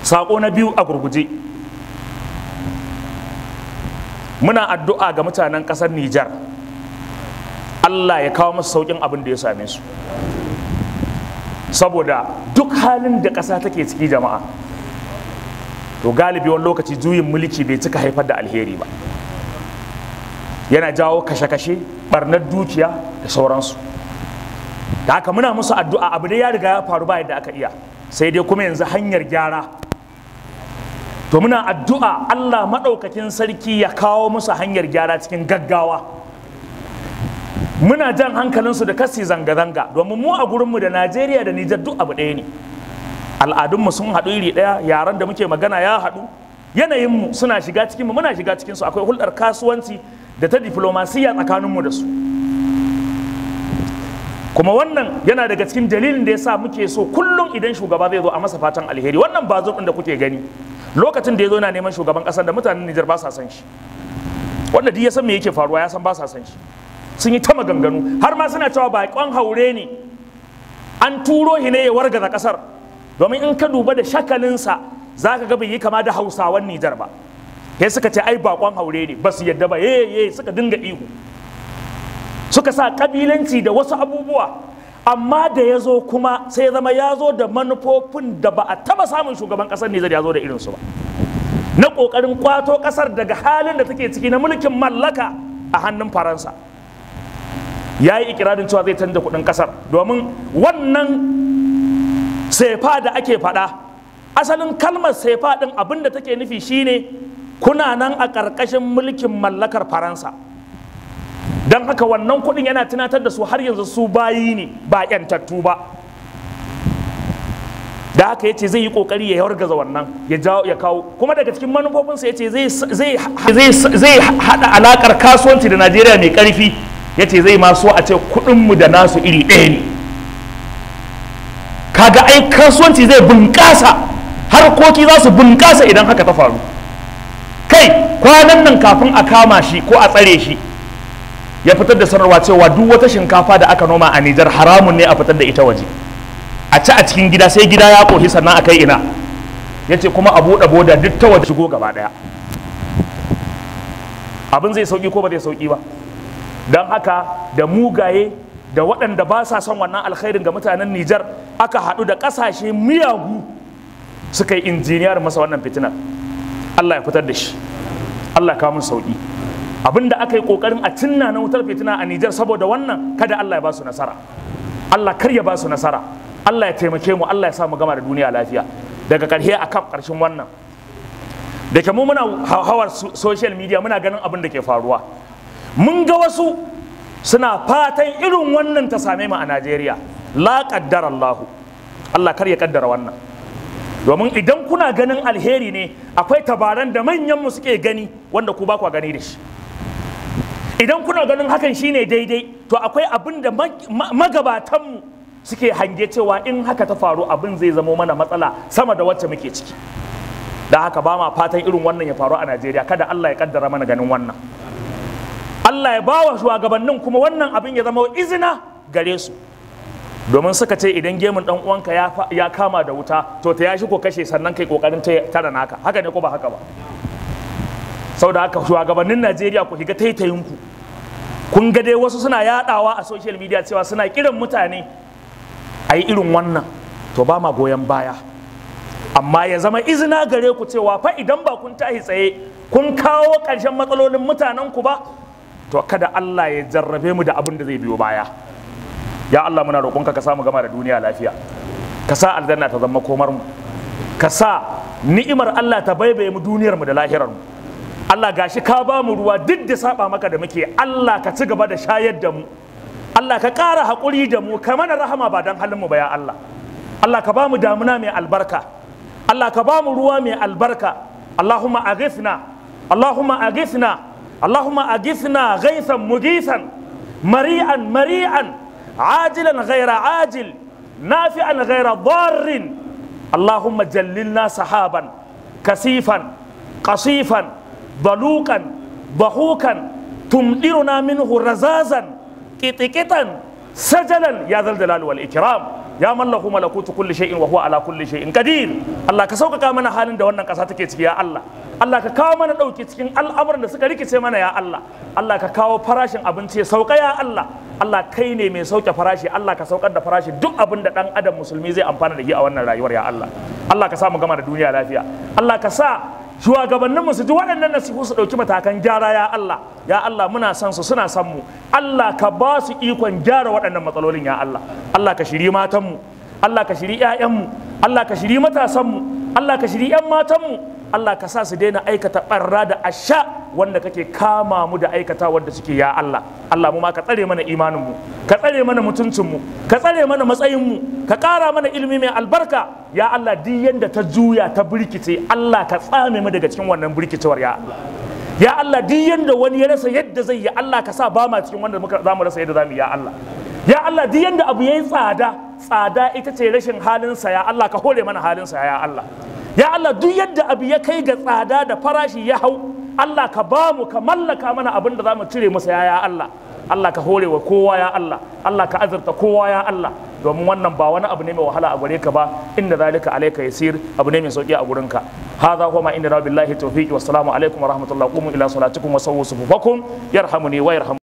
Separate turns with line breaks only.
Sako na biyu a gurguje, muna addu'a ga mutanen ƙasar Nijar, Allah ya kawo musu sauƙin abin da ya same su. Saboda duk halin da ƙasa take ciki jama'a, to galibi wani lokaci juyin mulki bai cika haifar da alheri ba, yana jawo kashe-kashe, barnar dukiya da sauransu. Da haka muna musu addu'a, abu dai ya riga ya faru ba yadda aka iya, sai dai kuma yanzu hanyar gyara. To muna addu'a Allah maɗaukakin sarki ya kawo musu hanyar gyara cikin gaggawa. Muna jan hankalinsu da kasi zanga-zanga, domin mu a gurinmu da Najeriya da Nijar duk abu ɗaya ne. Al'adunmu sun haɗu iri ɗaya, yaran da muke magana ya haɗu, yanayinmu suna shiga cikinmu, muna shiga cikinsu, akwai hulɗar kasuwanci da ta diflomasiyya tsakaninmu da su. Kuma wannan yana daga cikin dalilin da ya sa muke so kullum idan shugaba zai zo a masa fatan alheri. Wannan bazo ɗin da kuke gani, lokacin da ya zo na neman shugaban ƙasar da mutanen Nijar ba sa san shi, wanda duk ya san me yake faruwa ya san ba sa san shi. Sun yi ta maganganu, har ma suna cewa baƙon haure ne, an turo shi ne ya wargaza ƙasar. Domin in ka duba da shakalinsa za ka ga bai yi kama da Hausawan Nijar ba. Sai suka ce ai baƙon haure ne, ba su yadda ba, ye suka dinga ihu, suka sa ƙabilanci da wasu abubuwa. Amma da ya zo kuma sai ya zama ya zo da manufofin da ba a taba samun shugaban ƙasar Nijar ya zo da irinsu ba, na ƙoƙarin ƙwato ƙasar daga halin da take ciki na mulkin mallaka a hannun Faransa. Ya yi ikirarin cewa zai canza kuɗin ƙasar, domin wannan sefa da ake faɗa, asalin kalmar sefa ɗin abin da take nufi shine kuna nan a ƙarƙashin mulkin mallakar Faransa. Don haka wannan kuɗin yana tunatar da su har yanzu su bayi ne ba ƴantattu ba. Da haka yace zai yi ƙoƙari ya wargaza wannan, ya jawo ya kawo. Kuma daga cikin manufofinsa yace zai haɗa alaƙar kasuwanci da Najeriya mai ƙarfi. Yace zai ma so a ce kuɗinmu da nasu iri ɗaya ne. Kaga ai kasuwanci zai bunƙasa, harkoki za su bunƙasa idan haka ta faru. Kai kwanan nan kafin a kama shi ko a tsare shi, ya fitar da sanarwa cewa duk wata shinkafa da aka noma a Nijar haramun ne a fitar da ita waje, a ci a cikin gida, sai gida ya ƙoshi sannan a kai ina. Ya ce kuma a buɗe boda duk ta waje shigo gaba ɗaya. Abin zai sauƙi ko ba zai sauƙi ba? Don haka da mugaye da waɗanda ba sa son wannan alkhairin ga mutanen Nijar aka haɗu da ƙasashe miyagu suka yi injiniyar masa wannan fitinar. Allah ya fitar da shi, Allah ya kawo mun sauƙi. Abinda aka yi ƙoƙarin a cinna na wutar fitina a Nijar saboda wannan, kada Allah ya ba su nasara, Allah kar ya ba su nasara. Allah ya taimake mu, Allah ya sa mu gama da duniya lafiya. Daga ƙarshe akan ƙarshen wannan, da ke mu muna hawar social media muna ganin abin da ke faruwa. Mun ga wasu suna fatan irin wannan ta same mu a Najeriya. La qaddara Allahu, Allah kar ya kaddara wannan. Domin idan kuna ganin alheri ne, akwai tabaran da manyan mu suke gani wanda ku ba ku gani da shi. Idan kuna ganin hakan shine daidai, to akwai abin da magabatan mu suke hange cewa in haka ta faru abin zai zamo mana matsala sama da wacce muke ciki. Da haka ba ma fatan irin wannan ya faru a Najeriya, kada Allah ya kaddara mana ganin wannan. Allah ya bawa shugabannin kuma wannan abin ya zama izina gare su. Domin suka ce idan gemun dan uwanka ya kama da wuta, to ta yashi ko kashe sannan kai kokarin tara naka. Haka ne ko ba haka ba? Saboda haka shugabannin Najeriya ku shiga taitayinku. Kun ga dai wasu suna yadawa a social media cewa suna kiran mutane a yi irin wannan, to ba ma goyon baya. Amma ya zama izina gare ku cewa fa idan ba kun tahi tsaye kun kawo ƙarshen matsalolin mutanen ku ba, to kada Allah ya jarrabe mu da abin da zai biyo baya. Ya Allah muna roƙonka ka samu gama da duniya lafiya, ka sa aljanna ta zama komar mu, ka sa ni'imar Allah ta baibaye mu duniyar mu da lahirar mu. Allah gashi ka ba mu ruwa duk da saba maka da muke, Allah ka ci gaba da shayar da mu, Allah ka ƙara haƙuri da mu, ka mana rahama ba don halin mu ba ya Allah. Allah ka ba mu damuna mai albarka, Allah ka ba mu ruwa mai albarka. Allahumma aghithna, Allahumma aghithna, Allahumma aghithna ghaithan mugithan mari'an mari'an ajilan ghaira ajil nafi'an ghaira darrin. Allahumma jallilna sahaban kasifan qasifan ضلوقا ضحوكا تمطرنا منه رزازا قطقطا سجلا يا ذا الجلال والإكرام. Ya man lahu malakutu kulli shay'in wa huwa ala kulli shay'in qadir. Allah ka sauƙaƙa mana halin da wannan ƙasa take ciki ya Allah. Allah ka kawo mana ɗauki cikin al'amuran da suka rikice mana ya Allah. Allah ka kawo farashin abinci ya sauka ya Allah. Allah kai ne mai sauke farashi, Allah ka saukar da farashi duk abin da ɗan adam musulmi zai amfana da shi a wannan rayuwar ya Allah. Allah ka sa mu gama da duniya lafiya. Allah ka sa shugabanninmu su ji waɗannan nasihu su ɗauki matakan gyara ya Allah. Ya Allah muna son su, suna son mu. Allah ka ba su ikon gyara waɗannan matsalolin ya Allah. Allah ka shiri matanmu, Allah ka shiri 'ya'yanmu, Allah ka shiri matasanmu, Allah ka shiri 'yan matanmu. Allah ka sa su daina aikata ɓarra da asha wanda kake kama mu da aikata wanda suke ya Allah. Allah mu ma ka tsare mana imaninmu, ka tsare mana mutuncinmu, ka tsare mana matsayinmu, ka ƙara mana ilimi mai albarka ya Allah. Duk yanda ta juya ta birkice, Allah ka tsame mu daga cikin wannan birkicewar ya Allah. Ya Allah duk yanda wani ya rasa yadda zai yi, Allah ka sa ba ma cikin wanda muka za mu rasa yadda za mu yi ya Allah. Ya Allah duk yanda abu yayi tsada, tsada ita ce rashin halinsa ya Allah, ka hore mana halinsa ya Allah. Ya Allah duk yadda abu ya kai ga tsada da farashi ya hau, Allah ka ba mu, ka mallaka mana abin da za mu cire masa ya Allah. Allah ka hore wa kowa ya Allah. Allah ka azurta kowa ya Allah. Domin wannan ba wani abu ne mai wahala a gare ka ba, inda zalika alayka yasir, abu ne mai sauki a gurinka. Hadha huwa ma inda billahi tawfiqi, wassalamu alaikum wa rahmatullahi. Qumu ila salatikum wa sawwu sufufakum, yarhamuni wa yarhamu.